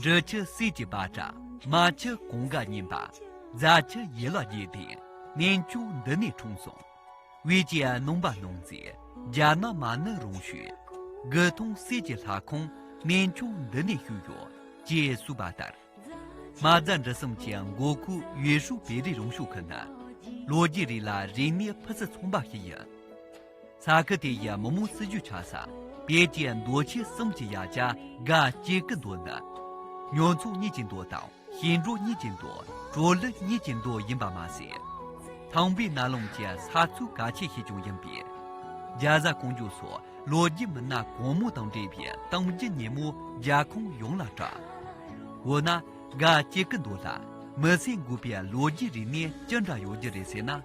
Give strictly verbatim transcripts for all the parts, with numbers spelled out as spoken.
འབྲི་ཆུ་གསེར་གྱི་སྦ་ཏྲ། རྨ་ཆུ་གངས་དཀར་སྙེམས་པ། རྫ་ཆུ་ཡུ་ལ་རྒྱས་ཏེ། གནས་མཆོག་འདི་ནས་འཁྲུངས་སོ། དབུས་ཀྱི་སྣུམ་པ་སྣང་མཛད། རྒྱ་ནག་མ་ཎི་རང་བྱོན། དགུ་ཐོན་གསེར་གྱི་ལྷ་ཁང་། གནས་མཆོག་འདི་ནས་བྱོན་ཡོད། ཅེས་གསུངས་པ་ལྟར། རྨ་རྫ་འབྲི་གསུམ་གྱི་མགོ་ཁུངས་ཡུལ་ཤུལ་བེ་རི་རང་བྱོན་ཁུལ་ནི། ལོ་རྒྱུས་རིགས་ལ་རིག་གནས་ཕུན་སུམ་ཚོགས་པ་ཞིག་ཡིན། ས་ཁུལ་དེ་ཡི་མི་མང་སྲིད་ཇུས་ཆགས་ས། བོད་ཀྱི་མདོ་ཁྱིམ་གསུམ་གྱི་ཡ་གྱལ་སྒ་སྐྱེ་རྒུ་མདོ་ནི། ཉོ་ཚོང་གཉེར་གྱི་མདོ་དང་། ཞིང་འབྲོག་གཉེར་གྱི་མདོ། དྲོ་ལུད་གཉེར་གྱི་མདོ་ཡིན་པ་མ་ཟད། ཐང་པའི་གནའ་ལམ་གྱི་ས་མཚོའི་གལ་ཆེ་ཤོས་ཀྱང་ཡིན་པས། རྒྱ་བཟའ་ཀོང་ཇོ་སོགས་ལོ་རྒྱུས་མི་སྣ་གོང་མ་དང་འབྲེལ་བའི་གཏམ་རྒྱུད་ཉིན་མོ་རྒྱལ་ཁམས་ཡོངས་ལ་གྲགས། འོ་ན། སྒ་སྐྱེ་རྒུ་མདོ་ལ་མི་ཚེ་འགོར་པའི་ལོ་རྒྱུས་རིག་གནས་ཅི་འདྲ་ཡོད་རྒྱུ་རེད་ཟེར་ན།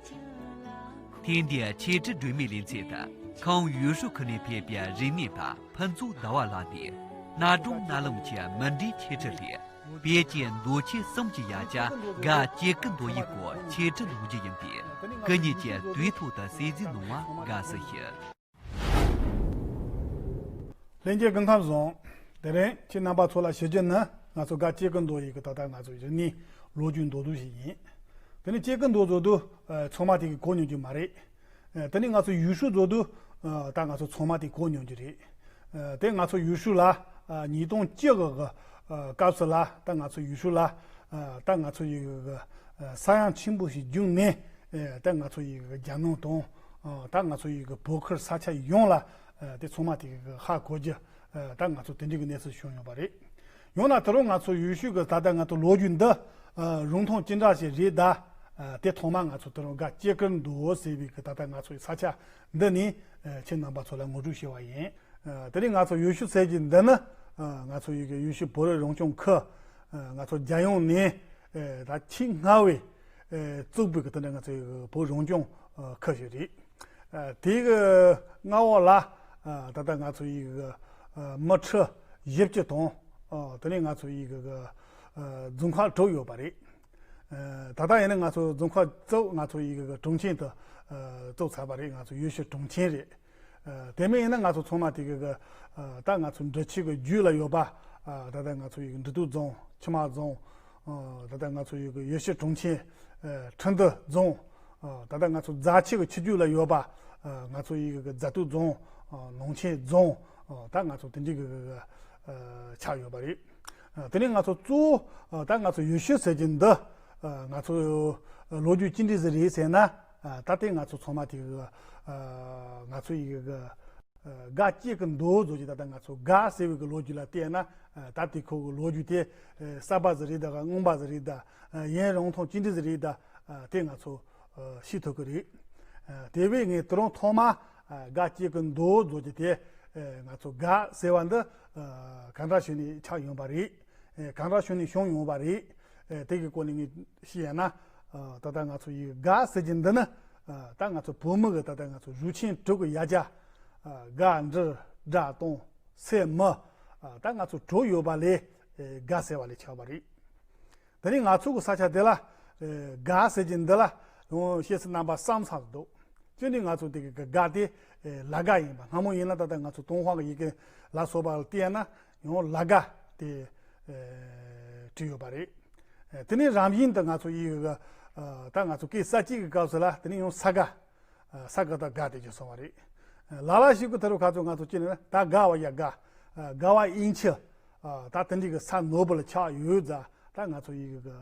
ཐེངས་འདིའི་འཆད་ཁྲིད་སྒྲོན་མེའི་ལེ་ཚན་དུ་ཁམས་ཡུལ་ཤུལ་ཁུལ་ནས་ཕེབས་པའི་རིག་གནས་པ་ཕུན་ཚོགས་ཟླ་བ་ལགས་ནས། གནའ་གྲོང་གནའ་ལམ་གྱི་མུ་འབྲེལ་འཆད་ཁྲིད་ལས། བོད་ཀྱི་མདོ་ཁྱིམ་གསུམ་གྱི་ཡ་གྱལ་སྒ་སྐྱེ་རྒུ་མདོ་ཡི་སྐོར་འཆད་ཁྲིད་གནང་རྒྱུ་ཡིན་པས། སྐུ་ཉིད་ཀྱིས་དུས་ཐོག་ཏུ་གསན་གཟིགས་གནང་བར་དགའ་བསུ་ཞུ། ལྷན་རྒྱས་སྐུ་ཁམས་བཟང་། དེ་རིང་ཁྱེད་རྣམ་པ་ཚོ་ལ་ཞུ་རྒྱུ་ནི། ང་ཚོ་སྒ་སྐྱེ་རྒུ་མདོ་ཡི་གི་ད་ལྟ་ང་ཚོ་རིག་གནས་ལོ་རྒྱུས་མདོར་བསྡུས་ཤིག་ཡིན། དེ་ནི་སྐྱེ་རྒུ་མདོ་ཟེར་དུས་ཚང་མ་དེ་གིས་གོ་མྱོང་རྒྱུ་མ་རེད། དེ་ནི་ང་ཚོ་ཡུལ་ཤུལ་ཟེར་དུས་ད་ང་ཚོ་ཚང་མ་དེ་གོ་མྱོང་རྒྱུ་རེད། དེ་ང་ཚོ་ཡུལ་ཤུལ་ལ་ཉིས་སྟོང་བཅུ་གི་སྐབས་སུ་ལ་ད་ང་ཚོ་ཡུལ་ཤུལ་ལ་ད་ང་ཚོ་ཡི་གི་ས་ཡ་ཆེན་པོ་ཞིག་བརྒྱུད་ནས། ཨེ། ད་ང་ཚོ་ཡི་གི་རྒྱ་ནང་དང་། ཨ། ད་ང་ཚོ་ཡི་གི་བོད་ཁུལ་ས་ཆ་ཡོངས་ལ། ཨ། དེ་ཚང་མ་དེ་གི་ཧ་གོ་རྒྱུ། ཨ། ད་ང་ཚོ་དེ་འདྲའི་གི་གནས་ཚུལ་བྱུང་ཡོད་པ་རེད། ཡང་ན་ད་རུང་ང་ཚོ་ཡུལ་ཤུལ་གི་ད་ལྟ་ང་ཚོ་ལོ་རྒྱུས་འདི། ཨ། རིང་ཐུང་ཅི་འདྲ་ཞིག་རེད་ད། ཨ། དེ་ཐོག་མ་ང་ཚོ་ད་རུང་སྒ་སྐྱེ་རྒུ་མདོ་ཟེར་བའི་གི་ད་ལྟ་ང་ཚོ་ཡི་ས་ཆ་འདི་ནས། ཨ། ཁྱེད་རྣམ་པ་ཚོ་ལ་ངོ་སྤྲོད་ཞུ་བ་ཡིན། ཨ། དེ་རིང་ང་ཚོ་ཡུལ་ཤུལ་ཟེར་གྱི་འདི་ནི། ཨ། ང་ཚོ་ཡི་གི་ཡུལ་ཤུལ་བོད་རིགས་རང་སྐྱོང་ཁུལ། ཨ། ང་ཚོ་རྒྱལ་ཡོངས་ནས། ཨ། ད་ཆེས་སྔ་བའི། ཨ། བཙུགས་པའི་གི་དེ་འདྲ་ང་ཚོའི་བོད་རང་སྐྱོང་། ཨ། ཁུལ་ཞིག་རེད། ཨ། དེའི་གི་མངའ་འོག་ལ། ཨ། ད་ལྟ་ང་ཚོ་ཡི་གི། ཨ། མི་ཁྲི་བཞི་བཅུ་དང་། ཨ། དེ་ནས་ང་ཚོ་ཡི་གི་གི། ཨ། རྫོང་ཁག་དྲུག་ཡོད་པ་རེད། ཨ། ད་ལྟ་ཡིན་ན་ང་ཚོ་རྫོང་ཁག་བཙུགས། ང་ཚོ་ཡི་གི་གི་གྲོང་ཁྱེར་དུ། ཨ། བཙུགས་ཚར་བ་རེད། ང་ཚོ་ཡུལ་ཤུལ་གྲོང་ཁྱེར་རེད། ཨ། དེ་མིན་ཡིན་ན་ང་ཚོ་ཚང་མ་དེ་གི་གི། ཨ། ད་ང་ཚོ་འབྲི་ཆུ་གི་རྒྱུད་ལ་ཡོད་པ། ཨ། ད་ལྟ་ང་ཚོ་ཡི་གི་འབྲི་སྟོད་རྫོང་། ཆུ་དམར་རྫོང་། ཨ། ད་ལྟ་ང་ཚོ་ཡི་གི་ཡུལ་ཤུལ་གྲོང་ཁྱེར། ཨ། ཁྲི་འདུ་རྫོང་། ཨ། ད་ལྟ་ང་ཚོ་རྫ་ཆུ་གི་ཆུ་རྒྱུད་ལ་ཡོད་པ། ཨ། ང་ཚོ་ཡི་གི་རྫ་སྟོད་རྫོང་། ཨ། ནང་ཆེན་རྫོང་། ཨ། ད་ང་ཚོ་དེ་འདྲའི་གི་གི་གི། ཨ། ཆགས་ཡོད་པ་རེད། ཨ། དེ་ནས་ང་ཚོ་གཙོ་བོ། ཨ། ད་ང་ཚོ་ཡུལ་ཤུལ་ཟེར་གྱི་འདི། ཨ། ང་ཚོ་ལོ་རྒྱུས་ཅི་འདྲ་ཟིག་རེད་ཟེར་ན། ཨ། ད་ལྟའི་ང་ཚོ་ཚང་མ་དེ་གི། ཨ། ང་ཚོ་ཡི་གི། ཨ། སྒ་སྐྱེ་རྒུ་མདོ་ཟེར་གྱི། ད་ལྟ་ང་ཚོ་སྒ་ཟེར་བའི་གི་ལོ་རྒྱུས་ལ་བལྟས་ན། ཨ། ད་དེ་ཁོ་གི་ལོ་རྒྱུས་དེ། ཨ། གསར་པ་ཟིག་རེད་ད། སྔོན་པ་ཟིག་རེད་ད། ཨ། ཡུན་རིང་ཐུང་ཅི་འདྲ་ཟིག་རེད་ད། ཨ། དེ་ང་ཚོ། ཨ། ཤེས་ཐུབ་གི་རེད། ཨ། དེ་བས་ངས་དེ་རིང་ཐོག་མ། ཨ། སྒ་སྐྱེ་རྒུ་མདོ་ཟེར་གྱི་དེ། ཨ། ང་ཚོ་སྒ་ཟེར་བ་འདི། ཨ། གང་འདྲ་བྱས་ནས་ཆགས་ཡོང་བ་རེད། ཨ། གང་འདྲ་བྱས་ནས་བྱུང་ཡོང་བ་རེད། ཨ། དེ་གི་སྐོར་ནས་ངས་ཞུས་ཡ་ན། ཨ། ད་ལྟ་ང་ཚོ་ཡི་སྒ་ཟེར་གྱི་འདི་ནི། ཨ། ད་ང་ཚོ་བོད་མི་གི་ད་ལྟ་ང་ཚོ་གཞུང་ཆེན་དྲུག་གི་ཡ་གྱལ། ཨ། སྒ་འབྲི་སྒྲ་དང་སེ་མི། ཨ། ད་ང་ཚོ་དྲུག་ཡོད་པ་ལས། ཨ། སྒ་ཟེར་བ་ལས་ཆགས་པ་རེད། དེ་ནས་ང་ཚོ་གི་ས་ཆ་དེ་ལ། ཨ། སྒ་ཟེར་གྱི་འདི་ལ་ཡང་བཤད་ཚུལ་རྣམ་པ་གསུམ་ཙམ་འདུག། གཅིག་ནི་ང་ཚོ་དེ་གི་གི་སྒ་དེ། ཨ། ལ་སྒ་ཡིན་པ། སྔ་མོ་ཡིན་ན་ད་ལྟ་ང་ཚོ་ཏུན་ཧོང་གི་ཡི་གེ་ལ་སོགས་པ་ལ་བལྟས་ན་ཡང་ལ་སྒ་དེ། ཨ། བྲིས་ཡོད་པ་རེད། ཨ། དེ་ནས་རང་བཞིན་དུ་ང་ཚོ་ཡི་གི་གི། ཨ། ད་ང་ཚོ་སྐད་ས་སྐྱེས་ཀྱི་སྐབས་སུ་ལ་དེ་ནས་ཡང་ས་སྒ། ཨ། ས་སྒ་དང་སྒ་དེ་གྱུར་སོང་བ་རེད། ཨ། ལ་ལ་ཞིག་གི་ད་རུང་ཁ་ཚོ་ང་ཚོ་སྐྱེས་ནས་ད་སྒ་བ་ཡ་སྒ། ཨ། སྒ་བ་ཨིན་ཆི། ཨ། ད་དེ་འདྲའི་གི་ས་ནོར་བུ་ལ་ཆགས་ཡོད་ཙང་། ད་ང་ཚོ་ཡི་གི་གི།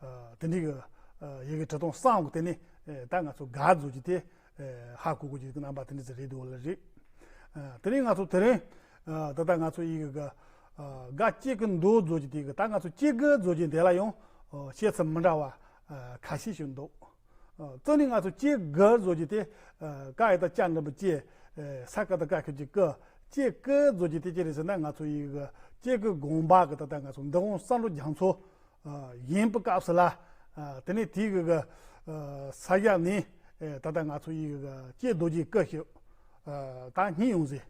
ཨ། དེ་འདྲའི་གི། ཨ། ཡི་གེ་བྲིས་སྟངས་གསུམ་གི་སྟེང་ནས། ཨ། ད་ང་ཚོ་སྒ་ཟེར་གྱི་དེ། ཨ། ཧ་གོ་དགོས་ཀྱི་རྣམ་པ་དེ་འདྲ་ཟིག་རེད་འདུག་ལ་རེད། ཨ། དེ་རིང་ང་ཚོ་དེ་རིང་། ཨ། ད་ལྟ་ང་ཚོ་ཡི་གི་གི། ཨ། སྒ་སྐྱེ་རྒུ་མདོ་ཟེར་གྱི་དེ་གི། ད་ང་ཚོ་སྐྱེ་རྒུ་ཟེར་གྱི་དེ་ལ་ཡང་། ཨ། བཤད་ཚུལ་མི་འདྲ་བ། ཨ། ཁ་ཤས་ཤིག་འདུག། ཨ། རྩ་ནས་ང་ཚོ་སྐྱེ་རྒུ་ཟེར་གྱི་དེ། ཨ། ཀ་ཡ་བཏགས་སྐྱ་འགྲེང་བུ་སྐྱེ། ཨ། ས་ཀ་བཏགས་སྐ་སྐྱ་གི་སྐུ། སྐྱེ་རྒུ་ཟེར་གྱི་དེ་ཅི་རེད་ཟེར་ན། ང་ཚོ་ཡི་གི་སྐྱེ་རྒུ་དགོན་པ་གི་ད་ལྟ་ང་ཚོ་འདུལ་དབང་བསམ་གྲུབ་རྒྱ་མཚོ། ཨ། ཡིན་པའི་སྐབས་སུ་ལ། ཨ། དེ་ནས་དེའི་གི་གི། ཨ། ས་ཡ་ནས། ཨ། ད་ལྟ་ང་ཚོ་ཡི་གི་གི་སྐྱེ་རྡོ་རྗེ་སྐུ་ཞིག། ཨ། ད་རྙེད་ཡོང་ཟེར།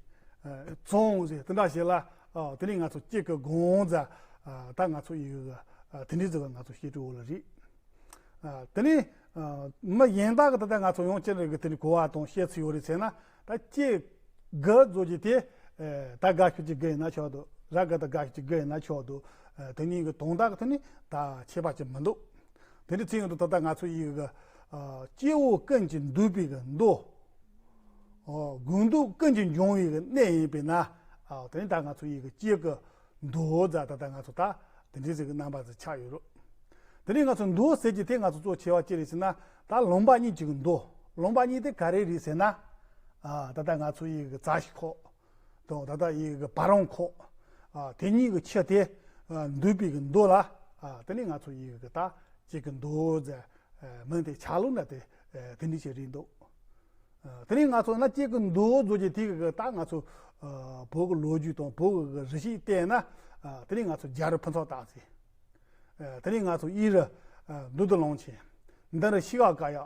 ཨ། བྱུང་ཡོང་ཟེར། དེ་འདྲ་ཞིག་ལ། ཨ། དེ་ནས་ང་ཚོ་སྐྱེ་རྒུ་དགོན་ཟེར། ཨ། ད་ང་ཚོ་ཡི་གི་གི། ཨ། དེ་འདྲའི་ཟེར་བ་ང་ཚོ་བཤད་སྲོལ་ཡོད་ལ་རེད། ཨ། དེ་ནས། ཨ། མི་གཞན་དག་གི་ད་ལྟ་ང་ཚོ་ཡང་ཅི་འདྲ་གི་དེ་ནས་གོ་བ་དང་བཤད་ཚུལ་ཡོད་རེད་ཟེར་ན། ད་སྐྱེ་རྒུ་ཟེར་གྱི་དེ། ད་དགའ་ཤོས་ཅིག་དགོས་ན་ཆོག་འདུག་ར་དགའ་ད་དགའ་ཤོས་ཅིག་དགོས་ན་ཆོག་འདུག་དེ་གཉིས་ཀྱི་དོན་དག་གི་ཐོག་ནས་ད་ཁྱད་པར་ཅིག་མི་འདུག་དེ་འདྲ་ཚིག་འདུག་ད་ལྟ་ང་ཚོ་ཡི་གི་སྐྱེ་བོ་ཀུན་གྱི་འདོད་པའི་གི་མདོ། དགོས་འདོད་ཀུན་གྱི་འབྱུང་བའི་གི་གནས་ཡིན་པས་ན། དེ་ནི་ད་ང་ཚོ་ཡི་གི་སྐྱེ་གི་མདོ་ཟ་ད་ད་ང་ཚོ་ད་དེ་འདྲའི་ཟིག་གི་རྣམ་པ་ཟིག་ཆགས་ཡོད་རོགས། དེ་ནས་ང་ཚོ་མདོ་ཟེར་གྱི་དེ་ང་ཚོ་གཙོ་ཆེ་བ་ཅི་རེད་ཟེར་ན། ད་ལུང་པ་གཉིས་ཀྱི་མདོ། ལུང་པ་གཉིས་དེ་ག་རེ་རེད་ཟེར་ན། ད་ལྟ་ང་ཚོ་ཡི་གི་རྩ་ཤེ་ཁོག་དང་ད་ལྟ་ཡི་གི་བ་རང་ཁོག་དེ་གཉིས་ཀྱི་ཆུ་དེ་འདུས་པའི་གི་མདོ་ལ། དེ་ནས་ང་ཚོ་ཡི་གི་ད་སྐྱེ་གི་མདོ་ཟེར་མིང་དེ་ཆགས་ལུགས་ན་དེ་དེ་འདྲ་ཞིག་རེད་འདུག་དེ་ནས་ང་ཚོ་ན་སྐྱེ་གི་མདོ་ཟེར་གྱི་དེ་གི་ད་ང་ཚོ་བོད་ཀྱི་ལོ་རྒྱུས་དང་བོད་ཀྱི་རི་ཆུ་བལྟས་ན། དེ་ནས་ང་ཚོ་རྒྱལ་རབས་ཕུན་ཚོགས་རྟགས་ཟེར། དེ་ནས་ང་ཚོ་དབྱི་རུ་མདོ་སྡེ་ལུང་ཆེན། མདུན་རུ་ཤི་ཝ་ཀ་ཡ།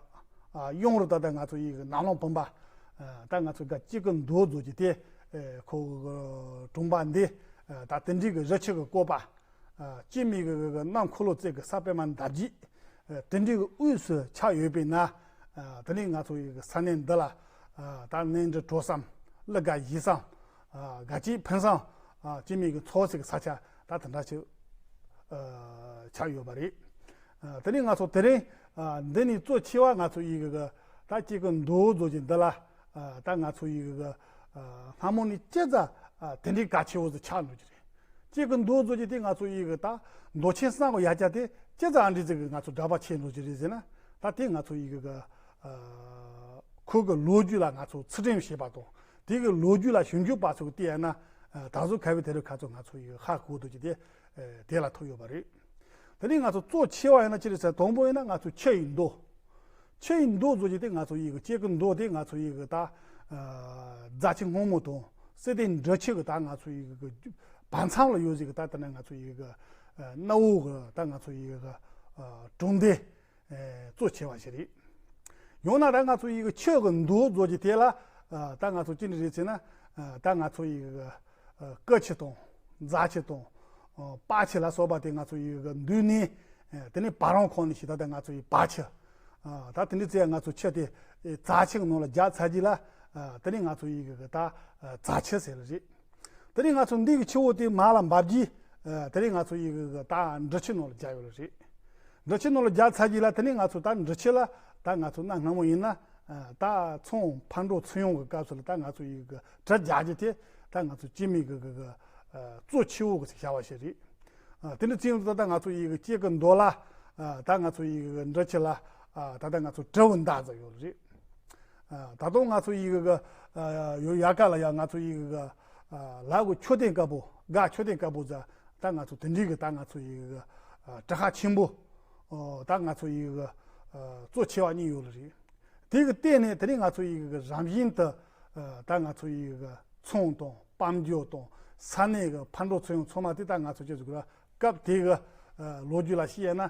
གཡོན་རུ་ད་ལྟ་ང་ཚོ་ཡི་གི་ནམ་ལངས་བུམ་པ། ད་ང་ཚོ་ག་སྐྱེ་གི་མདོ་ཟེར་གྱི་དེ་ཁོ་གི་གྲོང་པ་འདི་ད་དེ་འདྲའི་གི་རི་ཆུ་གི་བཀོད་པ། སྐྱེ་མེད་གི་གནམ་འཁོར་ལོ་རྩེ་གི་ས་པད་མ་འདབ་བརྒྱད། དེ་འདྲའི་གི་དབུས་སུ་ཆགས་ཡོད་པས་ན། དེ་ནས་ང་ཚོ་ཡི་གི་ས་གནས་འདི་ལ་ད་གནས་འདྲི་དྲོ་སམ་གླུ་ག་ཡིད་སམ་ག་ཅིག་ཕུན་སམ་སྐྱེ་མེད་གི་འཚོ་སའི་གི་ས་ཆ་ད་དེ་འདྲ་ཅིག་ཆགས་ཡོད་པ་རེད། དེ་ནས་ང་ཚོ་དེ་རིང་འདི་ནས་གཙོ་ཆེ་བ་ང་ཚོ་ཡི་གི་ད་སྐྱེ་གི་མདོ་ཟེར་གྱི་འདི་ལ། ད་ང་ཚོ་ཡི་གི་སྔ་མོ་ནས་ཅི་ཙམ་དེ་འདྲའི་གལ་ཆེ་བོ་ཟིག་ཆགས་འགྲོ་གི་རེད། སྐྱེ་གི་མདོ་ཟེར་གྱི་དེ་ང་ཚོ་ཡི་གི་ད་མདོ་ཆེན་གསང་གི་ཡ་གྱལ་དེ་ཅི་ཙམ་ཨ་འདྲ་ཟིག་གི་ང་ཚོ་གྲགས་པ་ཆེ་འགྲོ་གི་རེད་ཟེར་ན། ད་དེ་ང་ཚོ་ཡི་གི་ཁོ་གི་ལོ་རྒྱུས་ལ་ང་ཚོ་ཚུལ་ཁྲིམས་བྱེད་པ་དང་དེ་གི་ལོ་རྒྱུས་ལ་ཞིབ་འཇུག་པ་ཚོ་གི་བལྟས་ན། ད་གཟོད་ག་བའི་དེ་རིང་ཁ་ཚོ་ང་ཚོ་ཡི་གི་ཧ་གོ་འདུག་གི་དེ་དེ་ལ་ཐུག་ཡོད་པ་རེད། དེ་ནས་ང་ཚོ་གཙོ་ཆེ་བ་ཡིན་ན་ཅི་རེད་ཟེར་དང་པོ་ཡིན་ན་ང་ཚོ་ཆུ་ཡི་མདོ། ཆུ་ཡི་མདོ་ཟེར་གྱི་དེ་ང་ཚོ་ཡི་གི་སྐྱེ་གི་མདོ་དེ་ང་ཚོ་ཡི་གི་ད་རྫ་ཆུ་སྔོན་མོ་དང་སེར་སྡེ་འབྲི་ཆུ་གི་ད་ང་ཚོ་ཡི་གི་བར་མཚམས་ལ་ཡོད་ཟིག་གི་ད་དེ་ནས་ང་ཚོ་ཡི་གི་གནའ་བོ་གི་ད་ང་ཚོ་ཡི་གི་གྲོང་སྡེ་གཙོ་ཆེ་བ་ཞིག་རེད། ཡང་ན་ད་ང་ཚོ་ཡི་གི་ཆུ་གི་མདོ་ཟེར་གྱི་དེ་ལ་ད་ང་ཚོ་ཅི་འདྲ་རེད་ཟེར་ན། ད་ང་ཚོ་ཡི་གི་ཀ་ཆུ་དང་རྫ་ཆུ་དང་པ་ཆུ་ལ་སོགས་པ་དེ་ང་ཚོ་ཡི་གི་མདོ་ནས་དེ་ནས་བ་རང་ཁོག་ནས་ཞིག་ད་ལྟ་ང་ཚོ་ཡི་བ་ཆུ། ད་དེ་འདྲ་ཚེ་ང་ཚོ་ཆུ་དེ་རྫ་ཆུ་གི་ནང་ལ་རྒྱག་ཚར་རྗེས་ལ། དེ་ནས་ང་ཚོ་ཡི་གི་ད་རྫ་ཆུ་ཟེར་ལ་རེད། དེ་ནས་ང་ཚོ་འདི་གི་ཆུ་བོ་དེ་མར་ལ་འབབ་རྗེས། དེ་ནས་ང་ཚོ་ཡི་གི་ད་འབྲི་ཆུ་ནང་ལ་རྒྱག་ཡོད་ལ་རེད། འབྲི་ཆུ་ནང་ལ་རྒྱག་ཚར་རྗེས་ལ་དེ་ནས་ང་ཚོ་ད་འབྲི་ཆུ་ལ་ད་ང་ཚོ་གནའ་སྔ་མོ་ཡིན་ན། ད་ཚོང་ཕར་འགྲོ་ཚུར་ཡོང་གི་སྐབས་སུ་ལ་ད་ང་ཚོ་ཡི་གི་གྲུ་རྒྱག་རྒྱུ་དེ་ད་ང་ཚོ་སྐྱེ་མེད་གི་གི་གི་གཙོ་ཆེ་བོ་གི་ཟེར་བྱ་བ་ཞིག་རེད། དེ་འདྲ་ཅིག་ཡོང་དུས་ད་ད་ང་ཚོ་ཡི་གི་སྐྱེ་གི་མདོ་ལ། ད་ང་ཚོ་ཡི་གི་འབྲི་ཆུ་ལ། ད་ལྟ་ང་ཚོ་གྲུ་བོ་མདའ་ཟེར་ཡོད་རེད། ད་དུང་ང་ཚོ་ཡི་གི་ཡོ་ཡ་ཀ་ལ་ཡ་ང་ཚོ་ཡི་གི་ལ་གོ་མཆོད་རྟེན་དཀར་པོ་དགའ་མཆོད་རྟེན་དཀར་པོ་ཟེར། ད་ང་ཚོ་དེ་འདྲའི་གི་ད་ང་ཚོ་ཡི་གི་གྲུ་ཁ་ཆེན་པོ། ད་ང་ཚོ་ཡི་གི་གཙོ་ཆེ་བ་གཉིས་ཡོད་ལ་རེད། དེ་གི་སྟེང་ནས་དེ་རིང་ང་ཚོ་ཡི་གི་རང་བཞིན་དུ་ད་ང་ཚོ་ཡི་གི་ཚོང་དང་དཔལ་འབྱོར་དང་ས་གནས་གི་ཕར་འགྲོ་ཚུར་ཡོང་ཚང་མ་དེ་ད་ང་ཚོ་ཅི་ཟེར་དགོས་ར། སྐབས་དེ་གི་ལོ་རྒྱུས་ལ་བཤད་ན་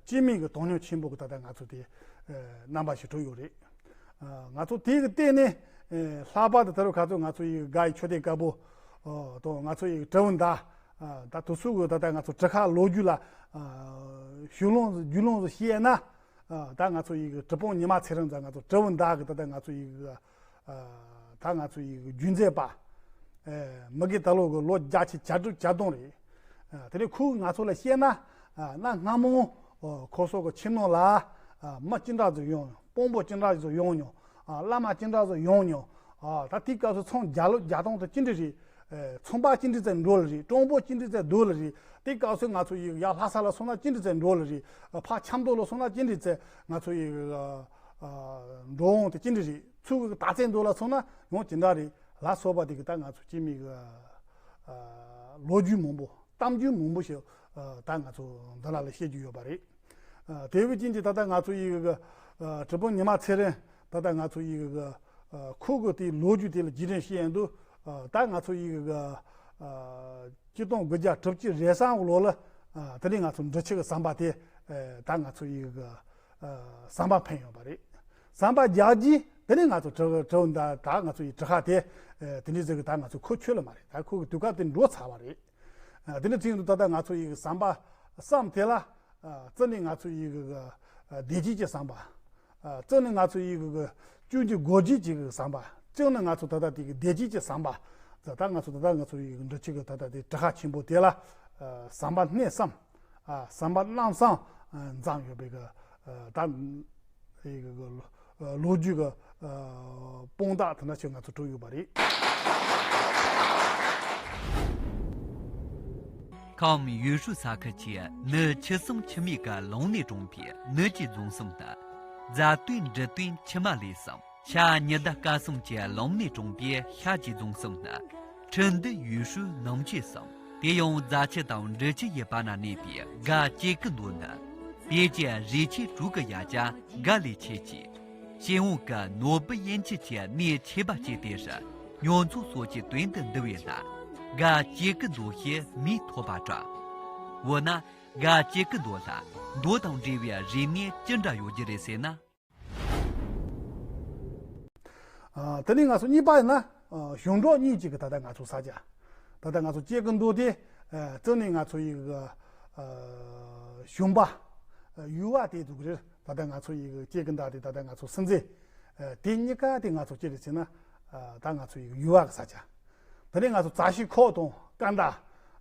སྐྱེ་མེད་ཀྱི་དོན་སྙིང་ཆེན་པོ་གི་ད་ལྟ་ང་ཚོ་དེ་རྣམ་པ་ཞིག་གྲུབ་ཡོད་རེད། ང་ཚོ་དེ་གི་སྟེང་ནས་ལྷག་པར་དུ་ད་རུང་ཁ་ཚོ་ང་ཚོ་ཡི་གི་དགའ་ཡི་མཆོད་རྟེན་དཀར་པོ་དང་ང་ཚོ་ཡི་གི་གྲུ་བོ་མདའ། ད་དུས་ཚོད་གི་ད་ལྟ་ང་ཚོ་གྲུ་ཁ་ལོ་རྒྱུས་ལ་ཞུ་ལོང་རྒྱུས་ལོང་ཞིག་བཤད་ན། ད་ང་ཚོ་ཡི་གི་གྲུ་དཔོན་ཉི་མ་ཚེ་རིང་ཚ་ང་ཚོ་གྲུ་བོ་མདའ་གི་ད་ལྟ་ང་ཚོ་ཡི་གི་ད་ང་ཚོ་ཡི་རྒྱུན་མཛད་པ། མི་གི་ད་ལོ་གི་ལོ་བརྒྱད་ཅུ་གྱ་དྲུག་གྱ་གདོང་རེད། དེ་ནས་ཁོས་ང་ཚོ་ལ་བཤད་ན། གནའ་སྔ་མོ་ཁོ་ཚོ་གི་ཁྱིམ་ནང་ལ་མི་ཅི་འདྲ་ཟིག་ཡོང་མྱོང་། དཔོན་པོ་ཅི་འདྲ་ཟིག་ཡོང་མྱོང་། བླ་མ་ཅི་འདྲ་ཟིག་ཡོང་མྱོང་། ད་དེའི་སྐབས་སུ་ཚོང་བརྒྱ་ལོ་བརྒྱ་སྟོང་དུ་ཅི་འདྲ་རེད། ཚོང་པ་ཅི་འདྲ་ཙམ་འགྲོ་ལ་རེད། གྲོང་པོ་ཅི་འདྲ་ཙམ་སྡོད་ལ་རེད། དེའི་སྐབས་སུ་ང་ཚོ་ཡི་ཡ་ལྷ་ས་ལ་སོང་ན་ཅི་འདྲ་ཙམ་འགྲོ་ལ་རེད། ཕ་ཆབ་མདོ་ལ་སོང་ན་ཅི་འདྲ་ཙམ་ང་ཚོ་ཡི་འགྲོ་འོང་དེ་ཅི་འདྲ་རེད། ཚུར་གི་དག་ཚན་འདོད་ལ་སོང་ན་ཡང་ཅི་འདྲ་རེད་ལ་སོགས་པ་དེ་གི་ད་ང་ཚོ་སྐྱེ་མེད་གི་ལོ་རྒྱུས་མང་པོ་གཏམ་རྒྱུད་མང་པོ་ཞིག་ད་ང་ཚོ་འདི་ན་ལ་བཤད་རྒྱུ་ཡོད་པ་རེད། དེ་བས་ཀྱིན་གྱི་ད་ལྟ་ང་ཚོ་ཡི་གི་གྲུ་དཔོན་ཉི་མ་ཚེ་རིང་ད་ལྟ་ང་ཚོ་ཡི་གི་ཁོ་གི་དེའི་ལོ་རྒྱུས་དེ་ལ་རྗེས་དྲན་བཤད་ཡོང་དུས། ད་ང་ཚོ་ཡི་གི་ཆིག་སྟོང་དགུ་བརྒྱ་དྲུག་ཅུ་རེ་གསུམ་ལོ་ལ་དེ་ནས་ང་ཚོ་འབྲི་ཆུ་གི་ཟམ་པ་དེ་ད་ང་ཚོ་ཡི་གི་ཟམ་པ་འཕེན་ཡོད་པ་རེད། ཟམ་པ་རྒྱག་རྗེས་དེ་ནས་ང་ཚོ་གྲུ་གྲུ་ད་ད་ང་ཚོ་ཡི་གྲུ་ཁ་དེ་དེ་འདྲའི་ཟིག་གི་ད་ང་ཚོ་ཁོ་ཆོད་ལ་མ་རེད། ད་ཁོ་གི་དུས་སྐབས་དེ་འགྲོ་ཚར་བ་རེད། དེ་ནས་ཚིག་འདུག་ད་ལྟ་ང་ཚོ་ཡི་གི་ཟམ་པ་གསུམ་དེ་ལ་རྩི་ནས་ང་ཚོ་ཡི་གི་བདེ་སྐྱིད་ཀྱི་ཟམ་པ། རྩི་ནས་ང་ཚོ་ཡི་གི་ཅུང་ཅིག་སྒོ་འབྱེད་ཀྱི་ཟམ་པ། གཅིག་ནི་ང་ཚོ་ད་ལྟ་དེ་གི་བདེ་སྐྱིད་ཀྱི་ཟམ་པ། ད་ལྟ་ང་ཚོ་ད་ལྟ་ང་ཚོ་ཡི་འབྲི་ཆུ་གི་ད་ལྟ་དེ་གྲུ་ཁ་ཆེན་པོ་དེ་ལ་ཨ་ཟམ་པ་གནས་སམ། ཨ་ཟམ་པ་གནམ་སམ་ཨ་འཛོམས་ཡོད་པའི་གི་ཨ་ད་ཡི་གི་གི་ལོ་རྒྱུས་གི་ཨ་དཔང་རྟགས་དེ་འདྲ་ཞིག་ང་ཚོ་གྲུབ་ཡོད་པ་རེད། ཁམས་ཡུས་ཧྲུའུ་ས་ཁུལ་གྱི་ནུབ་ཆུ་སྲིན་ཆུ་མིག་གི་ལུང་ནས་དྲངས་པའི་ནུབ་ཀྱི་རྫོང་གསུམ་ནི། རྫ་སྟོད་འབྲི་སྟོད་ཆུ་མ་ལས་གསུམ། ཤར་ཉི་ཟླ་སྐར་གསུམ་གྱི་ལུང་ནས་དྲངས་པའི་ཤར་གྱི་རྫོང་གསུམ་ནི། ཁྲི་འདུ་ཡུས་ཧྲུའུ་ནུབ་ཆུ་གསུམ། དེ་ཡང་རྫ་ཆུ་དང་འབྲི་ཆུ་ཡི་བར་ན་གནས་པའི་སྒ་སྐྱེ་རྒུ་མདོ་ནི། བོད་ཀྱི་རི་ཆུ་དྲུག་གི་ཡ་གྱལ་སྒ་ལས་ཆད་ཅིང་། ཤེས་ཡོན་གྱི་ནོར་བུ་ཡན་ཆད་ཀྱི་གནས་ཆེ་བ་བཅས་དེ་རུ་མྱོང་ཚོར་སོགས་ཀྱི་དོན་དུ་འདུ་བས་ན། སྒ་སྐྱེ་རྒུ་མདོ་ཞེས་མིང་ཐོབ་པ་འདྲ། འོ་ན། སྒ་སྐྱེ་རྒུ་མདོ་ལ་མདོ་དང་འབྲེལ་བའི་རིག་གནས་ཅི་འདྲ་ཡོད་རྒྱུ་རེད་ཟེར་ན། ཨ། དེ་ནས་ང་ཚོ་གཉིས་པ་ཡིན་ན། ཨ། གཞུང་གྲོགས་གཉིས་ཀྱི་གི་ད་ལྟ་ང་ཚོ་ས་ཆ། ད་ལྟ་ང་ཚོ་སྐྱེ་རྒུ་མདོ་དེ། ཨ། རྩ་ནས་ང་ཚོ་ཡི་གི། ཨ། གཞུང་པ། ཨ། ཡུལ་བ་དེ་འདུག་རེད། ད་ལྟ་ང་ཚོ་ཡི་གི་སྐྱེ་རྒུ་མདའ་དེ་ད་ལྟ་ང་ཚོ་སྲིད་འཛིན། ཨ། དེ་གཉིས་ཀ་དེ་ང་ཚོ་ཅི་རེད་ཟེར་ན། ཨ། ད་ང་ཚོ་ཡི་གི་ཡུལ་བ་གི་ས་ཆ། དེ་ནས་ང་ཚོ་རྩ་ཤི་ཁོག་དང་སྐར་མདའ།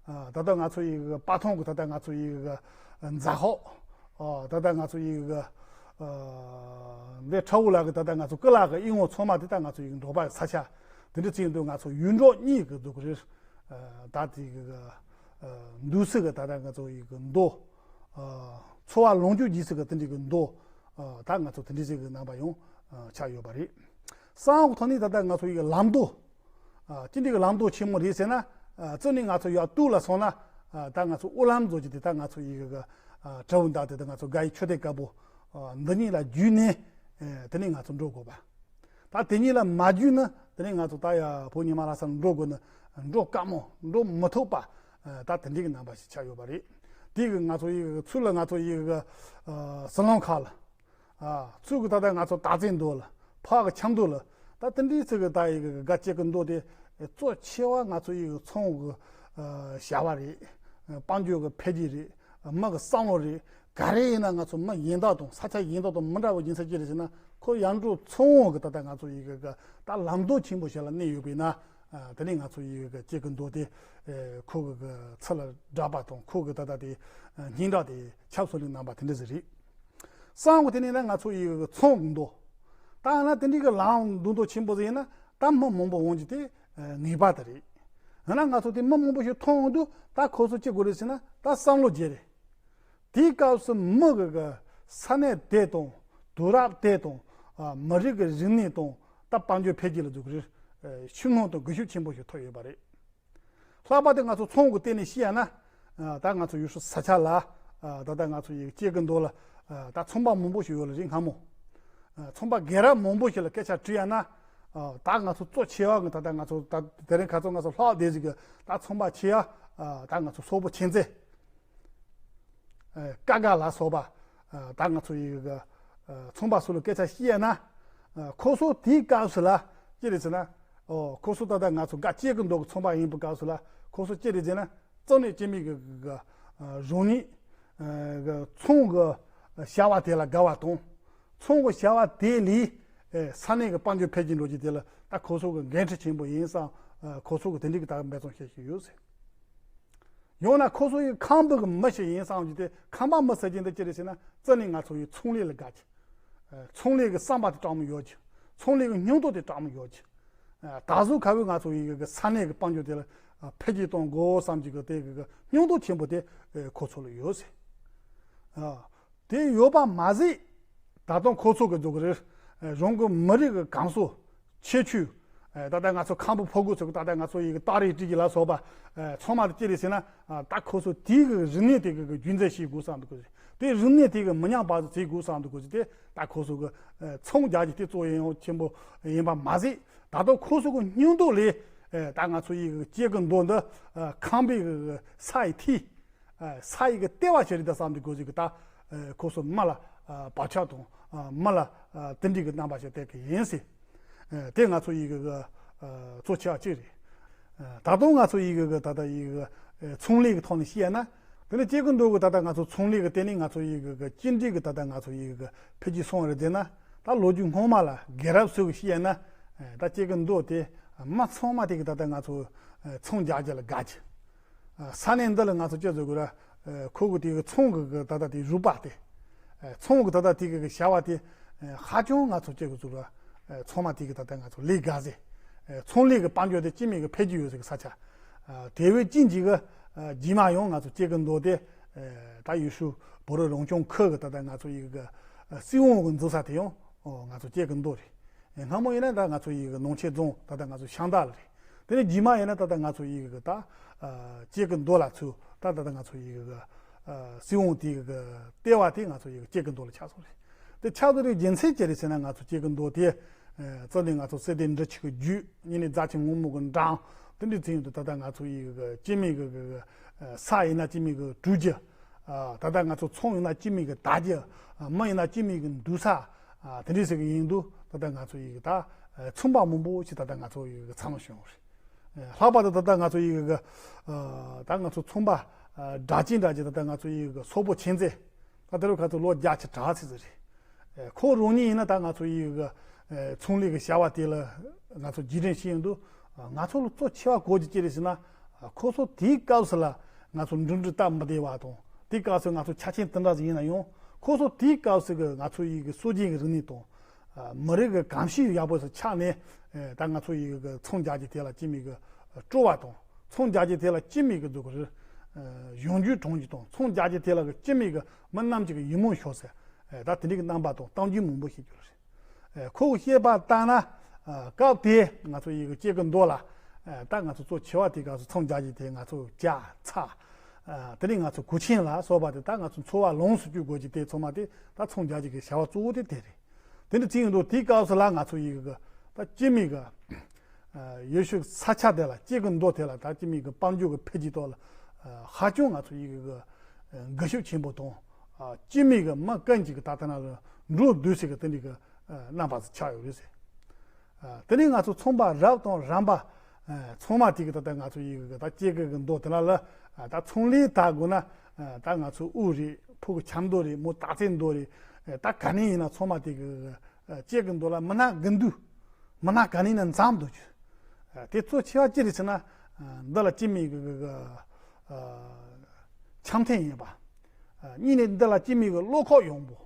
ཨ། ད་ལྟ་ང་ཚོ་ཡི་གི་སྤ་ཐང་གི་ད་ལྟ་ང་ཚོ་ཡི་གི་རྫ་ཁོག་ཨ། ད་ལྟ་ང་ཚོ་ཡི་གི། ཨ། འདི་ཁྲ་བོ་ལགས་གི་ད་ལྟ་ང་ཚོ་ཀི་ལག་གི་ཨི་ངོ་ཚང་མ་དེ་ད་ང་ཚོ་ཡི་གི་འབྲོག་པ་ས་ཆ། དེ་འདྲ་ཅིག་འདུག་ང་ཚོ་ཡུལ་གྲོགས་གཉིས་གི་འདུག་རེད། ཨ། ད་དེ་གི། ཨ། འདུག་སེ་གི་ད་ལྟ་ང་ཚོ་ཡི་གི་མདོ། ཨ། འཚོ་བ་ལོངས་སྤྱོད་རྒྱས་སེ་གི་དེ་འདྲ་གི་མདོ། ཨ། ད་ང་ཚོ་དེ་འདྲ་ཅིག་གི་རྣམ་པ་ཡང་། ཨ། ཆགས་ཡོད་པ་རེད། གསང་བ་ཐོག་ནས་ད་ལྟ་ང་ཚོ་ཡི་གི་ལམ་མདོ། ཨ། ཅི་འདྲ་གི་ལམ་མདོ་ཆེན་མོ་རེད་ཟེར་ན། ཨ། རྩ་ནས་ང་ཚོ་ཡར་སྟོད་ལ་སོང་ན། ཨ། ད་ང་ཚོ་དབུ་ལམ་བཟོ་རྒྱུ་དེ་ད་ང་ཚོ་ཡི་གི། ཨ། གྲུ་བོ་མདའ་དེ་ད་ང་ཚོ་སྒ་ཡི་ཆུ་ཐིགས་དཀར་པོ། ཨ། འདི་གཉིས་ལ་བརྒྱུད་ནས། ཨ། དེ་ནས་ང་ཚོ་འགྲོ་དགོས་པ། ད་དེ་གཉིས་ལ་མ་བརྒྱུད་ན་དེ་ནས་ང་ཚོ་ད་ཡར་བོད་ཉི་མ་ལྷ་ས་ལ་འགྲོ་དགོས་ན་འགྲོ་དཀའ་མོ་འགྲོ་མི་ཐུབ་པ། ཨ། ད་དེ་འདྲའི་གི་རྣམ་པ་ཞིག་ཆགས་ཡོད་པ་རེད། དེ་གི་ང་ཚོ་ཡི་གི་ཚུར་ལ་ང་ཚོ་ཡི་གི། ཨ། ཟི་ལིང་ཁ་ལ། ཨ། ཚུར་གི་ད་ལྟ་ང་ཚོ་སྟག་རྩེ་མདོ་ལ། ཕག་གི་ཆབ་མདོ་ལ། ད་དེ་འདྲའི་ཚིག་གི་ད་ཡི་གི་སྒ་སྐྱེ་རྒུ་མདོ་དེ་གཙོ་ཆེ་བ་ང་ཚོ་ཡི་གི་ཚོང་གི། ཨ། བྱ་བ་རེད། དཔལ་འབྱོར་གི་འཕེལ་རྒྱས་རེད། མི་གི་བསམ་བློ་རེད། ག་རེ་ཡིན་ན་ང་ཚོ་མི་གཞན་དག་དང་ས་ཆ་གཞན་དག་དང་མི་འདྲ་བའི་རྒྱུ་མཚན་ཅི་རེད་ཟེར་ན། ཁོ་ཡར་འགྲོ་ཚོང་གི་ད་ལྟ་ང་ཚོ་ཡི་གི་གི་ད་ལམ་མདོ་ཆེན་པོ་ཞིག་ལ་གནས་ཡོད་པས་ན། ཨ། དེ་ནས་ང་ཚོ་ཡི་གི་སྐྱེ་རྒུ་མདོ་དེ། ཨ། ཁོ་གི་གི་ཚུར་ལ་བསྒྲགས་པ་དང་ཁོ་གི་ད་ལྟ་དེ། ཨ། སྙན་གྲགས་དེ་ཁྱབ་སོང་ལེ་རྣམ་པ་དེ་འདྲ་ཟིག་རེད། གསང་བ་དེ་ནས་ན་ང་ཚོ་ཡི་གི་ཚོང་གི་མདོ། ད་ཡང་ན་དེ་འདྲའི་གི་ལམ་མདོ་མདོ་ཆེན་པོ་ཟིག་ཡིན་ན་ད་མི་མང་པོ་འོང་རྒྱུ་དེ། ཨ། ངེས་པ་དེ་རེད། ཡང་ན་ང་ཚོ་དེ་མི་མང་པོ་ཞིག་མཐོང་འོང་དུས་ད་ཁོ་ཚོ་ཅི་དགོས་རེད་ཟེར་ན་ད་བསམ་བློ་བརྗེ་རེད། དེའི་སྐབས་སུ་མི་གི་གི་ས་གནས་དེ་དང་དུས་རབས་དེ་དང་། ཨ། མི་རིགས་ཀྱི་རིག་གནས་དང་ད་དཔལ་འབྱོར་འཕེལ་རྒྱས་ལ་འཛུགས་རེད། ཤུགས་སྣོན་དང་སྒུལ་ཤུགས་ཆེན་པོ་ཞིག་ཐོབ་ཡོད་པ་རེད། ལྷག་པར་དུ་ང་ཚོ་ཚོང་གི་སྟེང་ནས་བཤད་ཡ་ན། ཨ། ད་ང་ཚོ་ཡུལ་ཤུལ་ས་ཆ་ལ། ཨ། ད་ལྟ་ང་ཚོ་ཡི་སྐྱེ་རྒུ་མདོ་ལ། ཨ། ད་ཚོང་པ་མང་པོ་ཞིག་ཡོད་ལ་རེད་སྔ་མོ། ཨ། ཚོང་པ་རྒན་རབས་མང་པོ་ཞིག་ལ་སྐད་ཆ་དྲིས་ཡ་ན། ཨ། ད་ང་ཚོ་གཙོ་ཆེ་བ་གི་ད་ལྟ་ང་ཚོ་ད་དེ་རིང་ཁ་སང་ང་ཚོ་ལྷག་བསྡད་ཟིག་གི་ད་ཚོང་པ་ཆེ་ཡ། ཨ། ད་ང་ཚོ་སོག་པོ་ཆེན་རྩེ། ཨ། ཀ་དགའ་ལ་སོགས་པ། ཨ། ད་ང་ཚོ་ཡི་གི། ཨ། ཚོང་པ་ཚོ་ལ་སྐད་ཆ་བཤད་ན། ཨ། ཁོ་ཚོ་དེའི་སྐབས་སུ་ལ་ཅི་རེད་ཟེར་ན། ཨོ། ཁོ་ཚོ་ད་ལྟ་ང་ཚོ་སྒ་སྐྱེ་རྒུ་མདོ་གི་ཚོང་པ་ཡིན་པའི་སྐབས་སུ་ལ་ཁོ་ཚོ་ཅི་རེད་ཟེར་ན། རྩ་ནས་སྐྱེ་མེད་གི་གི་གི། ཨ། རང་ཉིད། ཨ། གི་ཚོང་གི་བྱ་བ་དེ་ལ་དགའ་བ་དང་། ཚོང་གི་བྱ་བ་དེ་ལས། ཨེ། ས་གནས་ཀྱི་དཔལ་འབྱོར་འཕེལ་རྒྱས་འགྲོ་རྒྱུ་དེ་ལ་ད་ཁོ་ཚོ་གི་འགན་འཁྲི་ཆེན་པོ་ཡིན་བསམ། ཨ། ཁོ་ཚོ་གི་དེ་འདྲའི་གི་ད་འབད་བརྩོན་བྱེད་བཞིན་ཡོད་ཟེར། ཡང་ན་ཁོ་ཚོ་ཡི་ཁམས་པའི་གི་མི་ཞིག་ཡིན་བསམ་གྱི་དེ་ཁམས་པ་མི་ཟེར་གྱི་འདི་ཅི་རེད་ཟེར་ན་རྩ་ནས་ང་ཚོ་ཡི་ཚོང་ལས་ལ་དགའ་གྱི། ཨ། ཚོང་ལས་ཀྱི་བསམ་པ་དེ་དྲག་མོ་ཡོད་གྱི། ཚོང་ལས་ཀྱི་སྙིང་སྟོབས་དེ་དྲག་མོ་ཡོད་གྱི། ཨ། ད་གཟོད་ཁ་བའི་ང་ཚོ་ཡི་གི་ས་གནས་ཀྱི་དཔལ་འབྱོར་དེ་ལ། ཨ། འཕེལ་རྒྱས་གཏོང་དགོས་བསམ་གྱི་གི་དེ་གི་གི་སྙིང་སྟོབས་ཆེན་པོ་དེ། ཨེ། ཁོ་ཚོ་ལ་ཡོད་ཟེར། ཨ། དེ་ཡོད་པ་མ་ཟད། ད་དུང་ཁོ་ཚོ་གི་འདུག་གི་རེད། ཨ། རང་གི་མི་རིགས་ཀྱི་གོམས་སྲོལ། ཁྱད་ཆོས། ཨ། ད་ལྟ་ང་ཚོ་ཁམས་པའི་ཕོ་རྒོད་ཚོ་གི་ད་ལྟ་ང་ཚོ་ཡི་གི་སྟག་རིས་སྤྲུལ་སྐུ་ལ་སོགས་པ། ཨ། ཚང་མ་དེ་ཅི་རེད་ཟེར་ན། ཨ། ད་ཁོ་ཚོ་དེའི་གི་རིག་གནས་དེ་གི་གི་རྒྱུན་འཛིན་བྱེད་དགོས་བསམ་འདུག་གི་རེད། དེ་རིག་གནས་དེ་གི་མི་ཉམས་པ་བྱེད་དགོས་བསམ་འདུག་གི་རེད། དེ་ད་ཁོ་ཚོ་གི། ཨ། ཚོང་རྒྱག་རྒྱུ་དེ་གཙོ་ཡིན་ཡང་ཆེན་པོ་ཡིན་པ་མ་ཟད། ད་དུང་ཁོ་ཚོ་གི་སྙིང་སྟོབས་ལས། ཨ། ད་ང་ཚོ་ཡི་གི་སྐྱེ་རྒུ་མདོ་འདི། ཨ། ཁམས་པའི་གི་ས་ཡི་ཐིག་ཨ། ས་ཡི་གི་ལྟེ་བ་ཞིག་རེད་ད་བསམ་དུས་གོ་ཟིག་གི་ད། ཨ། ཁོ་ཚོ་མི་ལ། ཨ། བག་ཆགས་དང་། ཨ། མི་ལ། ཨ། དེ་འདྲའི་གི་རྣམ་པ་ཞིག་སྟེར་གི་ཡིན་ཟེར། ཨ། དེ་ང་ཚོ་ཡི་གི་གི། ཨ། གཙོ་ཆེ་བ་གཅིག་རེད། ཨ། ད་དུང་ང་ཚོ་ཡི་གི་གི་ད་ལྟ་ཡི་གི། ཨ། ཚོང་ལས་ཀྱི་ཐོག་ནས་བཤད་ན། དེ་ནས་སྐྱེ་རྒུ་མདོ་གི་ད་ལྟ་ང་ཚོ་ཚོང་ལས་ཀྱི་སྟེང་ནས་ང་ཚོ་ཡི་གི་གི་ཅི་འདྲའི་གི་ད་ལྟ་ང་ཚོ་ཡི་གི་གི་འཕེལ་རྒྱས་སོང་བ་རེད་ཟེར་ན། ད་ལོ་རྒྱུས་སྔོན་མ་ལ་རྒན་རབས་ཚོས་གི་བཤད་ན། ཨ། ད་སྐྱེ་རྒུ་མདོ་དེ། མི་ཚང་མ་དེ་གི་ད་ལྟ་ང་ཚོ་ཚོང་རྒྱག་རྒྱུ་ལ་དགའ་རྒྱུ། ས་གནས་འདི་ལ་ང་ཚོ་སྤྱི་ཚོགས་ཀྱི་ཁོ་གི་དེ་གི་ཚོང་གི་ད་ལྟ་དེ་རིག་པ་དེ། ཚོང་གི་ད་ལྟ་དེ་གི་བྱ་བ་དེ་ཧ་ཅང་ང་ཚོ་སྤྱི་ཚོགས་ལ་ཚང་མ་དེ་གི་ད་ལྟ་ང་ཚོ་ལས་དགའ་ཟེ། ཚོང་ལས་ཀྱི་དཔལ་འབྱོར་དེ་སྤྱི་མི་གི་འཕེལ་རྒྱས་ཡོད་ཟེ་གི་ས་ཆ། དེ་བས་ཅི་འཇིག་གི་རྗེས་མ་ཡང་ང་ཚོ་སྐྱེ་གི་མདོ་དེ། ད་ཡུལ་ཤུལ་བོད་རིགས་རང་སྐྱོང་ཁུལ་གི་ད་ལྟ་ང་ཚོ་ཡི་གི་སྲིད་དབང་གི་འཛུགས་ས་དེ་ཡང་ང་ཚོ་སྐྱེ་གི་མདོ་རེད། སྔ་མོ་ཡིན་ན་ད་ང་ཚོ་ཡི་གི་ནང་ཆེན་རྫོང་ད་ལྟ་ང་ཚོ་ཤང་ད་ལ་རེད། དེ་ནས་རྗེས་མ་ཡིན་ན་ད་ལྟ་ང་ཚོ་ཡི་གི་ད་སྐྱེ་གི་མདོ་ལ་ཚུད་ད་ད་ལྟ་ང་ཚོ་ཡི་གི་སྲིད་དབང་དེ་གི་ལྟེ་བ་དེ་ང་ཚོ་ཡི་གི་སྐྱེ་གི་མདོ་ལ་ཆགས་སོང་རེད། དེ་ཆགས་སོང་རེད་རྒྱུ་མཚན་ཅི་རེད་ཟེར་ན་ང་ཚོ་སྐྱེ་གི་མདོ་དེ། རྩ་ནས་ང་ཚོ་སྲིད་དེ་འབྲི་ཆུ་གི་རྒྱུད་གཉིས་ནས་རྫ་ཆེན་སྔོན་མོ་གི་འགྲམ་དེ་འདྲའི་ཚན་དུ་ད་ལྟ་ང་ཚོ་ཡི་གི་སྐྱེ་མེད་གི་གི་ས་ཡིན་ན་སྐྱེ་མེད་གི་གྲུ་རྒྱུ། ད་ལྟ་ང་ཚོ་ཚོང་ཡིན་ན་སྐྱེ་མེད་གི་དར་རྒྱུ། མི་ཡིན་ན་སྐྱེ་མེད་གི་འདུག་ས། དེ་འདྲའི་ཟེར་གི་ཡིན་དུས་ད་ལྟ་ང་ཚོ་ཡི་གི་ད་ཚོང་པ་མང་པོ་ཞིག་ད་ལྟ་ང་ཚོ་ཡི་གི་ཚང་བྱུང་རེད། ལྷག་པར་དུ་ད་ལྟ་ང་ཚོ་ཡི་གི་ད་ང་ཚོ་ཚོང་པ་སྒྲ་གཅན་འདྲ་གི་ད་ལྟ་ང་ཚོ་ཡི་གི་སོག་པོ་ཆེན་རྩེ། ད་དེ་རུ་ཁ་ཚོ་ལོ་བརྒྱ་ཆ་གྲངས་ཚིག་ཙམ་རེད། ཁོ་རང་ཉིད་ཡིན་ན་ད་ང་ཚོ་ཡི་གི་ཚོང་ལས་ཀྱི་བྱ་བ་དེ་ལ་ང་ཚོ་རྗེས་དྲན་བྱེད་ཡོང་དུས་ང་ཚོ་ལ་གཙོ་ཆེ་བ་གོ་རྒྱུ་ཅི་རེད་ཟེར་ན། ཁོ་ཚོ་དེའི་སྐབས་སུ་ལ་ང་ཚོ་འགྲིམ་འགྲུལ་སྟབས་མི་བདེ་བ་དང་དེའི་སྐབས་སུ་ང་ཚོ་ཆ་རྐྱེན་དེ་འདྲ་ཞིག་ཡིན་ན་ཡང་ཁོ་ཚོ་དེའི་སྐབས་སུ་གི་ང་ཚོ་ཡི་གི་སྲོལ་རྒྱུན་གྱི་རིག་གནས་དང་། མི་རིགས་ཀྱི་གོམས་གཤིས་ཡག་པོ་ཞིག་ཆགས་ནས་ད་ང་ཚོ་ཡི་གི་ཚོང་རྒྱག་རྒྱུ་དེ་ལ་སྐྱེ་མེད་གི་སྤྲོ་བ་དང་ཚོང་རྒྱག་རྒྱུ་དེ་ལ་སྐྱེ་མེད་གི་འཛུགས་རེད། གཞུང་རྒྱུའི་གྲོང་གྱི་དང་ཚོང་རྒྱག་རྒྱུ་དེ་ལ་གི་སྐྱེ་མེད་གི་མི་རྣམས་ཀྱི་ཡིད་སྨོན་ཤོར་ཟེར། ད་དེ་འདྲའི་གི་རྣམ་པ་དང་གཏམ་རྒྱུད་མང་པོ་ཤེས་རྒྱུ་རེད། ཁོ་གི་བཤད་པ་ལྟར་ན། སྐབས་དེ་ང་ཚོ་ཡི་གི་སྐྱེ་གི་མདོ་ལ། ད་ང་ཚོ་གཙོ་ཆེ་བ་དེ་ག་ཚོ་ཚོང་རྒྱག་རྒྱུ་དེ་ང་ཚོ་ཇ་ཚྭ། དེ་ནས་ང་ཚོ་གོས་ཆེན་ལ་སོགས་པ་དེ་ད་ང་ཚོ་འཚོ་བ་ལོངས་སུ་སྤྱོད་དགོས་ཀྱི་དེ་ཚང་མ་དེ་ད་ཚོང་རྒྱག་རྒྱུ་གི་བྱ་བ་གཙོ་བོ་དེ་དེ་རེད། དེ་འདྲ་ཅིག་ཡིན་དུས་དེའི་སྐབས་སུ་ལ་ང་ཚོ་ཡི་གི་ད་སྐྱེ་མེད་གི་ཡུལ་ཤུལ་ས་ཆ་དེ་ལ་སྐྱེ་གི་མདོ་དེ་ལ་ད་སྐྱེ་མེད་གི་དཔལ་འབྱོར་གི་འཕེལ་རྒྱས་ཐོག་ལ་ཧ་ཅང་ང་ཚོ་ཡི་གི་འགུལ་ཤུགས་ཆེན་པོ་དང་། སྐྱེ་མེད་གི་མི་ཀུན་གྱི་གི་ད་ལྟ་ན་ལ་འགྲོ་འདུག་ཟེར་གི་དེ་འདྲ་གི་རྣམ་པ་ཞིག་ཆགས་ཡོད་རེད་ཟེར། དེ་ནས་ང་ཚོ་ཚོང་པ་རབ་དང་རིམ་པ་ཚང་མ་དེ་གི་ད་ལྟ་ང་ཚོ་ཡི་གི་ད་སྐྱེ་གི་གི་མདོ་དེ་ལ་ལ་ད་ཚོང་ལས་ད་དགོས་ན་ད་ང་ཚོ་དབུ་རེད། ཕུ་གི་ཆབ་མདོ་རེད། མོ་སྟག་རྩེ་མདོ་རེད། ད་ག་ནས་ཡིན་ན་ཚང་མ་དེ་གི་སྐྱེ་གི་མདོ་ལ་མི་སྣ་དགུ་འདུས། མི་སྣ་ག་ནས་ཡིན་ན་འཛོམས་འདུག་རྒྱུ། དེ་གཙོ་ཆེ་བ་ཅི་རེད་ཟེར་ན། འདི་ལ་སྐྱེ་མེད་གི་གི་གི་འཆམ་མཐུན་ཡིན་པ། གཉིས་ནས་འདི་ལ་སྐྱེ་མེད་གི་བློ་ཁོག་ཡོང་པོ།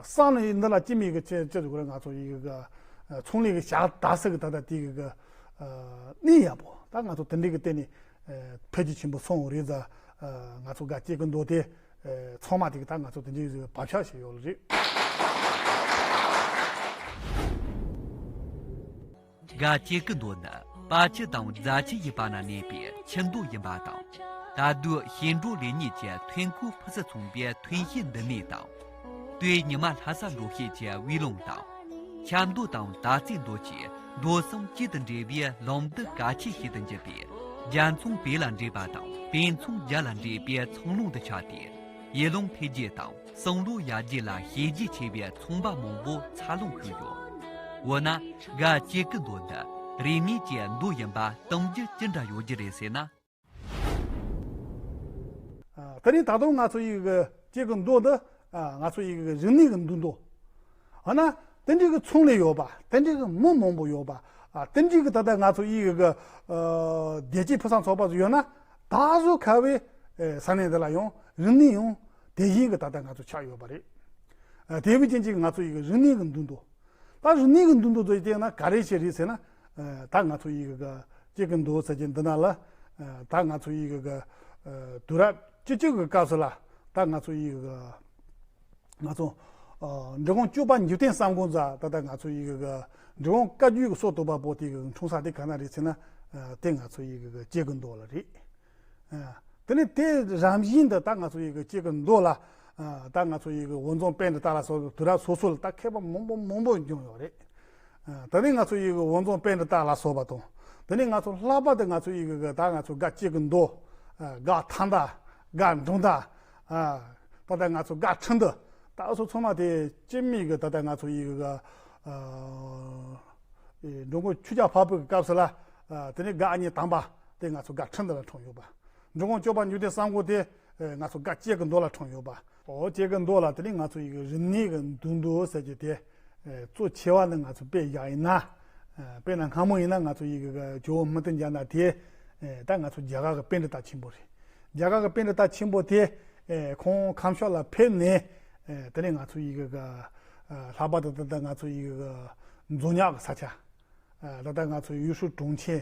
གསུམ་ནས་འདི་ལ་སྐྱེ་མེད་གི་ཅི་ཅི་ཟེར་དགོས་རེད། ང་ཚོ་ཡི་གི་ཚོང་ལས་གི་ཞག་དག་ས་གི་ད་ལྟ་དེ་གི་གི་གནས་ཡག་པོ་ད་ང་ཚོ་དེ་འདྲའི་གི་སྟེང་ནས་འཕེལ་རྒྱས་ཆེན་པོ་སོང་རེད་ཟེར། ང་ཚོ་ག་སྐྱེ་གི་མདོ་དེ་ཚང་མ་དེ་གི་ད་ང་ཚོ་དེ་འདྲའི་བབ་ཆགས་ཤིག་ཡོད་ལ་རེད། ག་སྐྱེ་གི་མདོ་ནི་པ་ཁྱི་དང་རྫ་ཆུ་ཡི་བར་ན་གནས་པའི་ཆུ་མདོ་ཡིན་པ་དང་། ད་དུང་ཤིང་འབྲོག་ལེགས་ཉེས་ཀྱི་ཐོན་ཁུངས་ཕུན་སུམ་ཚོགས་པའི་ཐོན་སྐྱེད་འདི་ནས་དང་། སྟོད་ཉི་མ་ལྷ་ས་འབྲོག་ཤེད་ཀྱི་དབུས་ལུང་དང་། ཆབ་མདོ་དང་དར་རྩེ་མདོ་བཅས་མདོ་གསུམ་གཅིག་ཏུ་འདྲེས་པའི་ལུང་བསྡུ་གལ་ཆེ་ཞིག་ཏུ་གྱུར་པའི་རྒྱལ་མཚམས་བོད་ལ་འདྲེས་པ་དང་བོད་མཚམས་རྒྱ་ལ་འདྲེས་པའི་མཚོ་ལུང་དུ་ཆགས་ཏེ་ཡུལ་ལུང་འཕེལ་རྒྱས་དང་། བསམ་བློ་ཡར་རྒྱས་ལ་བྱས་རྗེས་ཆེ་བའི་ཚོང་པ་མང་པོ་འཚར་ལོངས་ཕུལ་ཡོད། འོ་ན་ག་སྐྱེ་གི་མདོ་འདི་རིག་གནས་ཀྱི་མདོ་ཡིན་པ་གཏམ་རྒྱུད་ཅི་འདྲ་ཡོད་རྒྱུ་རེད་ཟེར་ན། དེ་ནས་ད་དུང་ང་ཚོ་ཡི་གི་སྐྱེ་གི་མདོ་འདི་ང་ཚོ་ཡི་གི་རིག་གནས་གི་མདུན་དུ། འོ་ན་དེ་འདྲའི་གི་ཚོང་ལས་ཡོད་པ། དེ་འདྲའི་གི་མི་མང་པོ་ཡོད་པ། དེ་འདྲའི་གི་ད་ལྟ་ང་ཚོ་ཡི་གི་བདེ་སྐྱིད་ཕུན་སུམ་ཚོགས་པ་ཡོད་ན་ད་གཟོད་ཁ་བའི་ས་གནས་འདི་ལ་ཡང་རིག་གནས་ཡང་དེ་བཞིན་གྱི་ད་ལྟ་ང་ཚོ་ཆགས་ཡོད་པ་རེད། དེ་བས་ཀྱང་ཅིག་ང་ཚོ་ཡི་གི་རིག་གནས་ཀྱི་མདུན་དུ། ད་རིག་གནས་ཀྱི་མདུན་དུ་འཛུལ་བལྟས་ན་ག་རེ་བྱས་རེད་ཟེར་ན། ད་ང་ཚོ་ཡི་གི་སྐྱེ་གི་མདོ་ཟེར་གྱི་འདི་ན་ལ། ད་ང་ཚོ་ཡི་གི་དུས་རབས་བཅུ་གཅིག་གི་སྐབས་སུ་ལ་ད་ང་ཚོ་ཡི་གི་ང་ཚོ་འབྲི་གུང་སྐྱོབ་པ་འཇིག་རྟེན་བསམ་དགོངས་ཟེར་ད་ལྟ་ང་ཚོ་ཡི་གི་འབྲི་གུང་བཀའ་བརྒྱུད་ཀྱི་སྲོལ་གཏོད་པ་པོ་དེ་གི་འཁྲུངས་ས་དེ་ག་ན་རེད་ཟེར་ན། དེ་ང་ཚོ་ཡི་གི་སྐྱེ་གི་མདོ་ལ་རེད། དེ་ནས་དེ་རང་བཞིན་དུ་ད་ང་ཚོ་ཡི་གི་སྐྱེ་གི་མདོ་ལ། ད་ང་ཚོ་ཡི་གི་བོད་རྫོང་པཎྜི་ཏ་ལ་སོགས་པའི་དུས་རབས་སོ་སོ་ལ་ད་མཁས་པ་མང་པོ་མང་པོ་བྱུང་ཡོད་རེད། དེ་ནས་ང་ཚོ་ཡི་གི་བོད་རྫོང་པཎྜི་ཏ་ལ་སོགས་པ་དང་། དེ་ནས་ང་ཚོ་ལྷག་པར་དུ་ང་ཚོ་ཡི་གི་ད་ང་ཚོ་ག་སྐྱེ་གི་མདོ། ག་ཐང་ད། ག་འབྲོང་ད། ད་ལྟ་ང་ཚོ་ག་ཁྲི་འདུ། ད་སོ་ཚང་མ་དེ་སྤྱི་མི་གི་ད་ལྟ་ང་ཚོ་ཡི་གི་འགྲོ་མགོན་ཆོས་རྒྱལ་འཕགས་པའི་སྐབས་སུ་ལ། དེ་ནས་ག་ཨ་མྱེས་དམ་པ་དེ་ང་ཚོ་ག་ཁྲི་འདུ་ལ་འཁྲུངས་ཡོད་པ། འབྲི་གུང་སྐྱོབ་པ་འཇིག་རྟེན་བསམ་དགོངས་དེ་ང་ཚོ་ག་སྐྱེ་གི་མདོ་ལ་འཁྲུངས་ཡོད་པ། འོ་སྐྱེ་གི་མདོ་ལ་དེ་ནས་ང་ཚོ་ཡི་གི་རིག་གནས་གི་མདུན་དུ་ཟེར་གྱི་དེ་གཙོ་ཆེ་བ་ནི་ང་ཚོ་དཔེ་བཞག་ཡིན་ན། དཔེར་ན་སྔ་མོ་ཡིན་ན་ང་ཚོ་ཡི་གི་ཇོ་བོ་མུ་སྟེགས་འཇའ་ནག་དེ་ད་ང་ཚོ་རྒྱ་གར་གི་པཎྜི་ཏ་ཆེན་པོ་རེད། རྒྱ་གར་གི་པཎྜི་ཏ་ཆེན་པོ་དེ་ཁོང་ཁམས་ཕྱོགས་ལ་ཕེབས་ནས་དེ་ནས་ང་ཚོ་ཡི་གི་ལྷག་པར་དུ་ད་ལྟ་ང་ཚོ་ཡི་གི་མཛོ་ཉག་གི་ས་ཆ། ད་ལྟ་ང་ཚོ་ཡུས་ཧྲུའུ་གྲོང་ཁྱེར།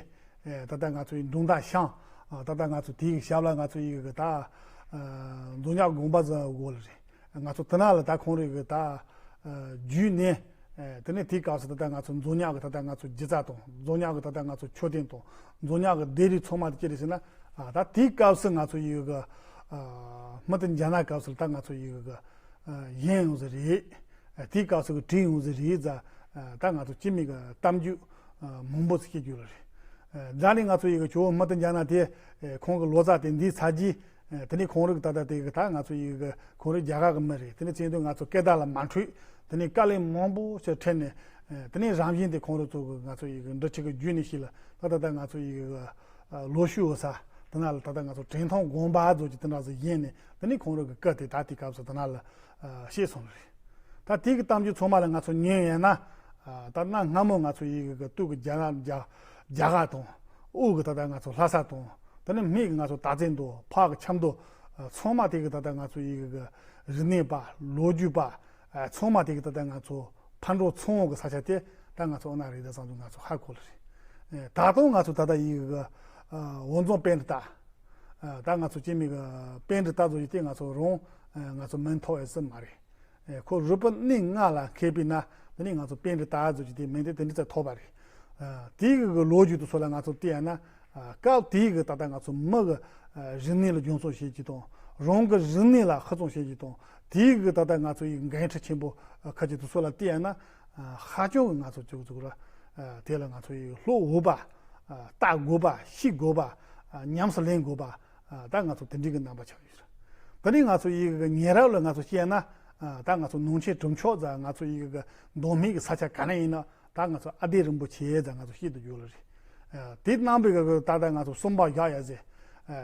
ད་ལྟ་ང་ཚོ་ཡི་འབྲོང་རྡལ་ཤང་། ད་ལྟ་ང་ཚོ་དེའི་ཞབས་ལ་ང་ཚོ་ཡི་གི་ད་མཛོ་ཉག་དགོན་པ་ཟེར་དགོས་ལ་རེད། ང་ཚོ་དེ་ན་ལ་ད་ཁོང་རང་གི་ད་བརྒྱུད་ནས་དེ་ནས་དེའི་སྐབས་སུ་ད་ལྟ་ང་ཚོ་མཛོ་ཉག་གི་ད་ལྟ་ང་ཚོ་སྒྱུ་རྩལ་དང་མཛོ་ཉག་གི་ད་ལྟ་ང་ཚོ་མཆོད་རྟེན་དང་མཛོ་ཉག་གི་ལྡེབས་རིས་ཚང་མ་དེ་ཅི་རེད་ཟེར་ན། ད་དེའི་སྐབས་སུ་ང་ཚོ་ཡི་གི་མུ་སྟེགས་འཇའ་ནག་སྐབས་སུ་ད་ང་ཚོ་ཡི་གི་བཞེངས་ཡོང་ཟེར་རེད། དེའི་སྐབས་སུ་གི་བྲིས་ཡོང་ཟེར་རེད་ཟེར། ད་ང་ཚོ་སྤྱི་མི་གི་གཏམ་རྒྱུད་མང་པོ་ཞིག་སྐྱེ་རྒྱུ་ལ་རེད། ད་ནི་ང་ཚོ་ཡི་གི་ཇོ་བོ་མུ་སྟེགས་འཇའ་ནག་དེ་ཁོང་གི་ལོ་ཙཱ་དེ་འདི་ཚར་རྗེས་དེ་ནས་ཁོང་རང་གི་ད་ལྟ་དེ་གི་ད་ང་ཚོ་ཡི་གི་ཁོང་རང་རྒྱ་གར་གི་མི་རེད། དེ་ནས་བཙན་དུ་ང་ཚོ་སྐད་བརྡ་ལ་མ་འཕྲོད། དེ་ནས་དཀའ་ལས་མང་པོ་ཞིག་འཕྲད་ནས་དེ་ནས་རང་བཞིན་དེ་ཁོང་རང་ཚོ་གི་ང་ཚོ་ཡི་གི་འབྲི་ཆུ་གི་རྒྱུད་ནས་ཤིག་ལ་ད་ད་ལྟ་ང་ཚོ་ཡི་གི་ལོ་ཤུ་འོ་ས་དེ་ན་ལ་ད་ལྟ་ང་ཚོ་དྲན་ཐང་དགོན་པ་ཚོ་གི་དེ་འདྲ་ཟིག་ཡིན་ནས་དེ་ནས་ཁོང་རང་གི་སྐད་དེ་ད་དེ་སྐབས་སུ་དེ་ན་ལ་ཤེས་སོང་རེད། ད་དེ་གི་གཏམ་རྒྱུད་ཚང་མ་ལ་ང་ཚོ་ཉན་ཡོད་ན། ད་གནའ་སྔ་མོ་ང་ཚོ་ཡི་གི་སྟོད་གི་རྒྱ་རྒྱ་རྒྱ་གར་དང་། དབུས་གི་ད་ལྟ་ང་ཚོ་ལྷ་ས་དང་། དེ་ནས་སྨད་གི་ང་ཚོ་སྟག་འཚེར་མདོ། ཕག་གི་ཆབ་མདོ། ཚང་མ་དེ་གི་ད་ལྟ་ང་ཚོ་ཡི་གི་རིག་གནས་པ། ལོ་རྒྱུས་པ། ཚང་མ་དེ་གི་ད་ལྟ་ང་ཚོ་ཕར་འགྲོ་ཚུར་འོང་གི་ས་ཆ་དེ་ད་ང་ཚོ་ཨ་ན་རེད་ད་བསམ་དུ་ང་ཚོ་ཧ་གོ་ལ་རེད། ད་དུང་ང་ཚོ་ད་ལྟ་ཡི་གི་བོད་རྫོང་པཎྜི་ཏ། ད་ང་ཚོ་སྐྱེ་དམན་གི་པཎྜི་ཏ་ཚོ་ཡི་དེ་ང་ཚོ་རང་ང་ཚོ་མིང་ཐོགས་ཡོད་ས་མ་རེད། ཁོ་རུས་པ་གནས་ལྔ་ལ་མཁས་པས་ན་དེ་ནས་ང་ཚོ་པཎྜི་ཏ་ཚོ་ཡི་དེ་མིང་དེ་དེ་འདྲ་ཙམ་ཐོགས་པ་རེད། དེའི་གི་ལོ་རྒྱུས་དེ་ཚོ་ལ་ང་ཚོ་བལྟས་ན། སྐབས་དེའི་གི་ད་ལྟ་ང་ཚོ་མི་གི་རིག་གནས་ལ་སྦྱོང་བརྩོན་བྱེད་ཀྱི་དང་། རང་གི་རིག་གནས་ལ་ཧུར་བརྩོན་བྱེད་ཀྱི་དང་། དེའི་གི་ད་ལྟ་ང་ཚོ་ཡི་འགན་འཁྲི་ཆེན་པོ་ཁ་ཅིག་དེ་ཚོ་ལ་བལྟས་ན། ཧ་ཅང་གི་ང་ཚོ་ཅིག་ཅིག་ལ་དེ་ལ་ང་ཚོ་ཡི་སློབ་འོས་པ། ལྟ་དགོས་པ། ཤེས་དགོས་པ། ཉམས་སུ་ལེན་དགོས་པ། ད་ང་ཚོ་དེ་འདྲའི་གི་རྣམ་པ་ཆགས་ཡོད་རེད། ད་ནི་ང་ཚོ་ཡི་གི་ཉེ་རབས་ལ་ང་ཚོ་བཤད་ན། ད་ང་ཚོ་ནང་ཆེན་གྲུབ་མཆོག་ཟེར། ང་ཚོ་ཡི་གི་མདོ་སྨད་གི་ས་ཆ་ག་ནས་ཡིན་ན་ད་ང་ཚོ་ཨ་ལྡེ་རིན་པོ་ཆེ་ཟེར་ང་ཚོ་བཤད་དུ་ཡོད་ལ་རེད། དེ་རྣམ་པའི་གི་ད་ལྟ་ང་ཚོ་གསུམ་པ་བཞག་ཡ་ཟེར།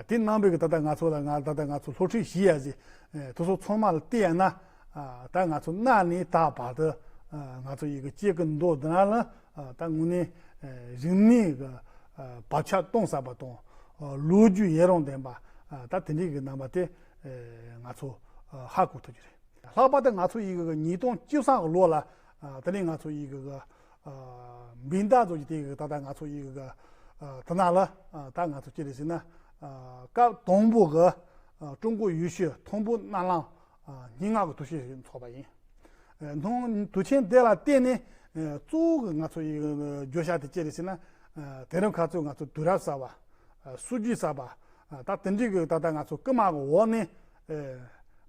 དེ་རྣམ་པའི་གི་ད་ལྟ་ང་ཚོ་ལ་ང་ད་ལྟ་ང་ཚོ་སློབ་ཁྲིད་བྱེད་ཡ་ཟེར། དེ་ཚོ་ཚང་མ་ལ་བལྟས་ཡ་ན། ད་ང་ཚོ་གནའ་ནས་ད་བར་དུ་ང་ཚོ་ཡི་གི་སྐྱེ་གི་མདོ་འདི་ན་ལ། ད་དངོས་གནས་རིག་གནས་གི་བག་ཆགས་གཏིང་ཟབ་པ་དང་། ལོ་རྒྱུས་ཡུན་རིང་ལྡན་པ། ད་དེ་འདྲའི་གི་རྣམ་པ་དེ་ང་ཚོ་ཧ་གོ་ཐུབ་ཀྱི་རེད། ལྷག་པར་དུ་ང་ཚོ་ཡི་གི་ཉིས་སྟོང་བཅུ་གསུམ་གི་ལོ་ལ། དེ་ནས་ང་ཚོ་ཡི་གི་འབིན་བདག་ཚོ་གི་དེ་གི་ད་ལྟ་ང་ཚོ་ཡི་གི་དེ་ན་ལ། ད་ང་ཚོ་ཅི་རེད་ཟེར་ན། སྐབས་དང་པོ་གི་ཀྲུང་གོ་ཡུལ་ཤུལ་ཐང་འབུ་གནའ་ལམ་སྙན་ངག་གི་དུས་ཆེན་ཞིག་འཚོགས་པ་ཡིན། ནང་དུས་ཆེན་དེ་ལ་བརྟེན་ནས་གཙོ་བོ་གི་ང་ཚོ་ཡི་བརྗོད་བྱ་དེ་ཅི་རེད་ཟེར་ན། དེང་རབས་ཁ་ཚོས་ང་ཚོ་དུས་རབས་གསར་པ། སྲོལ་རྒྱུན་གསར་པ། ད་དེ་འདྲའི་གི་ད་ལྟ་ང་ཚོ་རྐུན་མ་གི་འོག་ནས་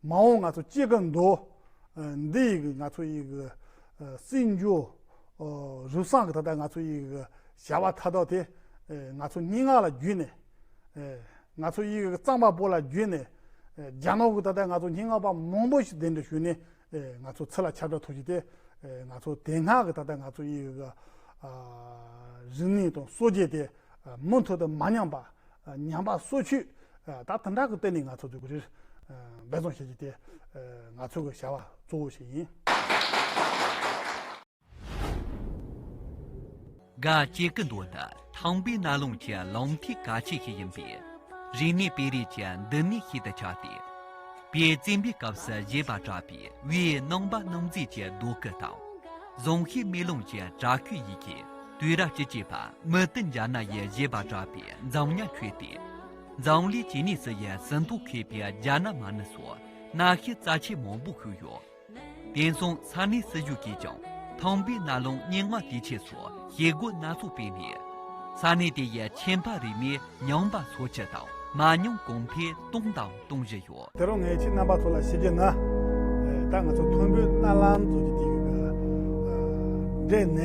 མ་འོངས་ང་ཚོ་སྐྱེ་གི་མདོ་འདི་ཡི་གི་ང་ཚོ་ཡི་གི་སྲིད་འབྱོར་རུལ་སུངས་གི་ད་ལྟ་ང་ཚོ་ཡི་གི་བྱ་བ་མཐའ་དག་དེ་ང་ཚོ་སྙན་ངག་ལ་བརྒྱུད་ནས། ང་ཚོ་ཡི་གི་རྩོམ་པ་པོ་ལ་བརྒྱུད་ནས། རྒྱ་ནག་གི་ད་ལྟ་ང་ཚོ་སྙན་ངག་པ་མང་པོ་ཞིག་གདན་འདྲེན་ཞུས་ནས། ང་ཚོ་ཚུར་ལ་ཁྱབ་བསྒྲགས་ཐུབ་རྒྱུ་དེ། ང་ཚོ་དེ་སྔ་གི་ད་ལྟ་ང་ཚོ་ཡི་གི་རིག་གནས་དང་སྲོལ་རྒྱུན་དེ་མུ་མཐུད་དུ་མ་ཉམས་པ། ཉམས་པ་སོར་ཆུད། ད་དེ་འདྲ་གི་སྟེང་ནས་ང་ཚོ་འཛུགས་རེས་འབད་བརྩོན་བྱེད་རྒྱུ་དེ་ང་ཚོ་གི་བྱ་བ་གཙོ་བོ་ཞིག་ཡིན། ག་ཅེ་ཀི་མདོ་ནི་ཐང་པའི་གནའ་ལུང་གི་ལུང་ཐིག་གལ་ཆེ་ཞིག་ཡིན་པས། རིག་གནས་སྤེལ་རེས་ཀྱི་མདུན་ནས་ཤིན་ཏུ་ཆགས་ཏེ། པའི་བཙན་པོའི་སྐབས་སུ་བཞེས་པ་གྲགས་པའི་བའི་ནང་པ་སྣང་མཛེས་ཀྱི་རྡོ་སྐུ་དང་། གཟུངས་ཤིང་མེ་ལོང་གི་བྲག་བརྐོས་ཡི་གེ་དུས་རབས་བཅུ་གཅིག་པ་མུ་སྟེགས་འཇའ་ནག་ཡིས་བཞེས་པ་གྲགས་པའི་འཛམ་གཉའ་ཤོད་དེ། འཛམ་གླིང་ཇི་སྙེད་སུ་ཡི་ཟིན་ཐོ་བཀོད་པའི་རྒྱ་ནག་མ་ཎི་སོགས་གནའ་ཤུལ་རྩ་ཆེ་མང་པོ་བཞུགས་ཡོད། དེང་སང་ས་གནས་སྲིད་གཞུང་གིས་ཀྱང་ཐང་པའི་གནའ་ལུང་སྙན་ངག་དུས་ཆེན་སོགས་བྱེད་སྒོ་སྣ་ཚོགས་སྤེལ་ནས། ས་གནས་དེ་ཡི་ཁྱད་འཕགས་རིག་གནས་རྙིང་པ་སོར་ཆུད་དང་མ་རྙིང་གོང་འཕེལ་གཏོང་དང་གཏོང་བཞིན་ཡོད། དེ་རིང་ངས་ཁྱེད་རྣམ་པ་ཚོ་ལ་བཤད་རྒྱུ་ནི། ད་ང་ཚོ་ཐང་པའི་གནའ་ལམ་ཚོ་གི་དེ་གི་འདྲེས་ནས།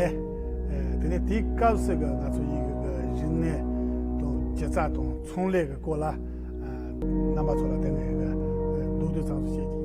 དེ་ནས་དེའི་སྐབས་སུ་གི་ང་ཚོ་ཡི་གི་རིག་གནས་དང་སྒྱུ་རྩལ་དང་ཚོང་ལས་ཀྱི་སྐོར་ལ། རྣམ་པ་ཚོ་ལ་དེ་ངས་མདོར་བསྡུས་ཙམ་ཞིག་བཤད་ཀྱི།